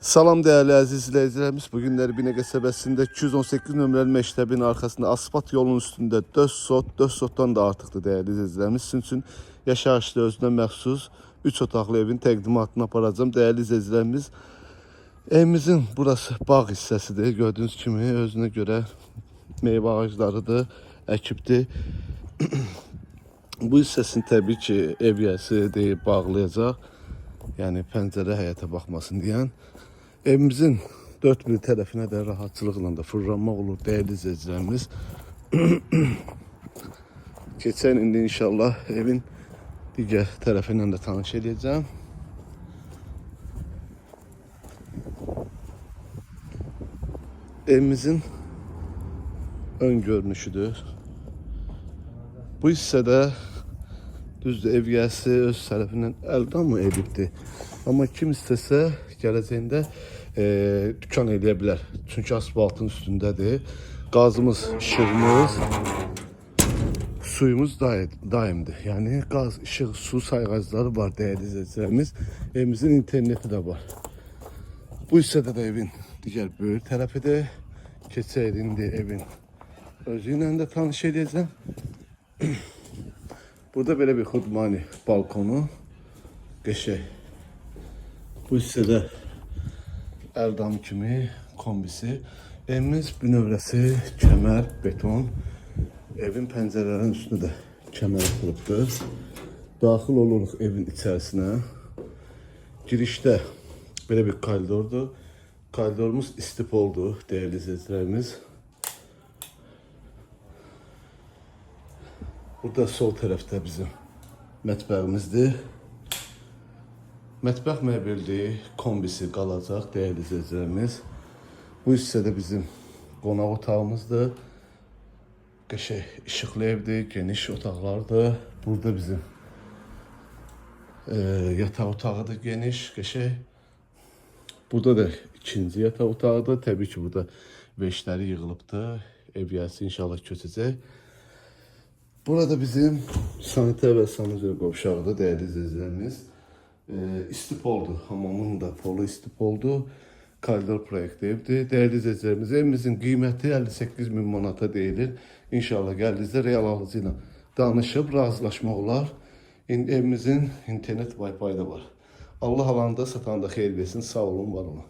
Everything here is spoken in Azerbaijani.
Salam dəyərli əziz izləyicilərimiz. Bu günlər Binə qəsəbəsində 218 nömrəli məktəbin arxasında asfalt yolun üstündə 4 sot, 4 sotdan da artıqdır dəyərli izləyicilərimiz. Sizin üçün yaşayışlı özünə məxsus 3 otaqlı evin təqdimatını aparacağam. Dəyərli izləyicilərimiz, evimizin burası bağ hissəsidir. Gördüyünüz kimi özünə görə meyvə ağaclarıdır, əkibdir. Bu hissəsini təbii ki, ev yiyəsi deyib bağlayacaq. Yəni pəncərə həyətə baxmasın deyən. Evimizin dörd bir tərəfinə də rahatçılıqla da fırlanmaq olur dəyərli izləyicilərimiz. Keçən indi inşallah evin digər tərəfi ilə də tanış eləyəcəm. Evimizin ön görünüşüdür. Bu hissədə düzdür ev yiyəsi öz tərəfindən əldamı edibdi. Amma kim istəsə gələcəyində dükan eləyə bilər. Çünki asfaltın üstündədir. Qazımız, işığımız, suyumuz daimdir. Yəni qaz, işıq, su sayğacları var dəyərli izləyicilərimiz. Evimizin interneti də var. Bu hissədə də evin digər böyük tərəfidir. Keçək indi evin özü ilə də tanış eləyəcəm. Burada belə bir xudmani balkonu qəşəng. Bu hissədə əldam kimi kombisi. Evimiz bünövrəsi kəmər, beton. Evin pəncərələrinin üstünə də kəmər atılıbdır. Daxil oluruq evin içərisinə. Girişdə belə bir koridordur. Koridorumuz istipoldur, dəyərli izləyicilərimiz. Burada sol tərəfdə bizim mətbəximizdir. Mətbəx mebelli, kombisi qalacaq dəyərli izləyicilərimiz. Bu hissədə bizim qonaq otağımızdır. Qəşəng işıqlı evdir, geniş otaqlardır. Burada bizim yataq otağıdır geniş, qəşəng. Burada da ikinci yataq otağıdır. Təbii ki, burada veşləri yığılıbdır. Ev yiyəsi inşallah köçəcək. Burada bizim sanitar və sanuzel qovşağıdır dəyərli izləyicilərimiz. İstipoldur. Hamamın da polu istipoldur. Koridor proyektli evdir. Dəyərli izləyicilərimiz, evimizin qiyməti 58 min manata deyilir. İnşallah gəldiyinizdə real alıcı ilə danışıb razılaşmaq olar. İndi evimizin internet Wi-Fi də var. Allah alanda satanda xeyir versin. Sağ olun, var olun.